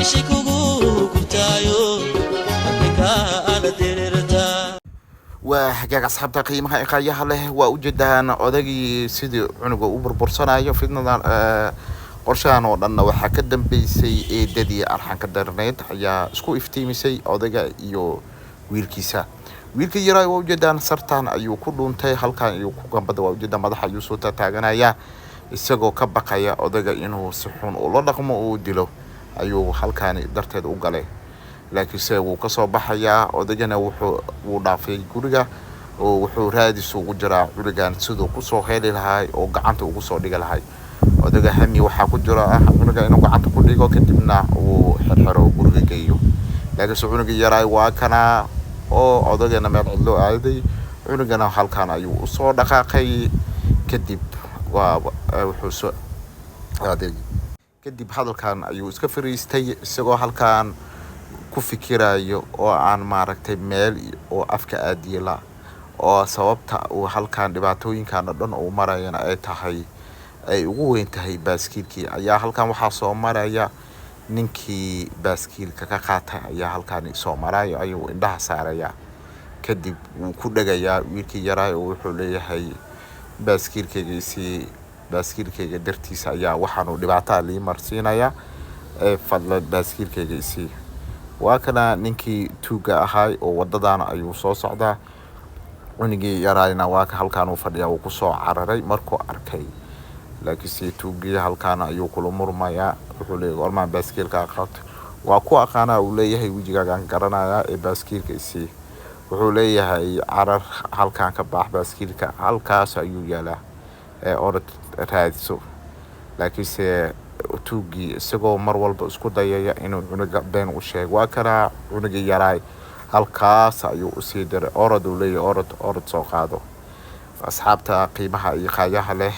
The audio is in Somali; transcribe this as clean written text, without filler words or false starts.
Ishay kugu gubtaayo markay kaala dirirtaa. Waa hagaag, asxaabta qiimaha iqaayaha leh, waa ujeedaan odagii sidii cunuga u burbursanayo fidnadan. Qorshahan oo dhanna waxaa ka dambeysay eedadii arxanka darneyd ayaa isku iftiimisay odaga iyo wiilkiisa. Wiilka yaraa waa ujeedaan, sartan ayuu ku dhuuntay, halkan ayuu ku gambada. Waa ujeedaan, madaxa ayuu soo taataaganaya isagoo ka baqaya odaga inuu si xun ula dhaqmo oo uu dilo ayuu halkaani darteed u galay, laakiinse wuu kasoo baxayaa. Odagana wuxuu wuu dhaafay guriga oo wuxuu raadis ugu jiraa cunugan siduu kusoo heli lahay oo gacanta ugu soo dhigi lahay. Odaga hami waxaa ku jira ah cunuga inuu gacanta ku dhigo, kadibna uu xirxiro oo guriga geeyo. Laakiinse cunuga yaraay waa kanaa oo odagana meel cidloo aaday, cunugana halkan ayuu usoo dhaqaaqay. Kadib waa wuxuu soo aaday, kadib hadalkan ayuu iska fariistay isagoo halkan ku fikirayo oo aan maaragtay meel oo afka aadiye la oo sababta uu halkan dhibaatooyinkan oo dhan uu marayana ay tahay, ay ugu weyn tahay baaskiilkii. Ayaa halkan waxaa soo maraya ninkii baaskiilka ka qaatay ayaa halkan soo marayo, ayuu indhaha saaraya. Kadib wuu ku dhagayaa wiilkii yaraa oo wuxuu leeyahay, "Baaskiilkayga isii, baaskiilkayga dartiisa ayaa waxaanu dhibaataa lii marsiinaya ee fadlan baaskiilkayga isii." Waa kana ninkii tuugga ahaay oo wadadana ayuu soo socdaa. Cunugii yaraayna waa ka halkaan uu fadhiyaa, wuu kusoo cararay markuu arkay. Laakiinse tuugii halkaan ayuu kula murmayaa. Wuxuu leeyahay, "Goormaan baaskiilka qaato? Waa ku aqaanaa," uu leeyahay, "wejigaagaan garanayaa ee baaskiilka isii." Wuxuu leeyahay, "Carar, halkaan ka baax, baaskiilka halkaas ayuu yaalaa ee orod raadso." Laakiinse tuugii isagoo mar walba isku dayaya inuu cunuga been u sheego, waa kanaa cunugii yaraay, halkaas ayuu usii diray. "Orod," uu leeyahay, "orod, orod soo qaado." Asxaabta qiimaha iyo qaayaha leh.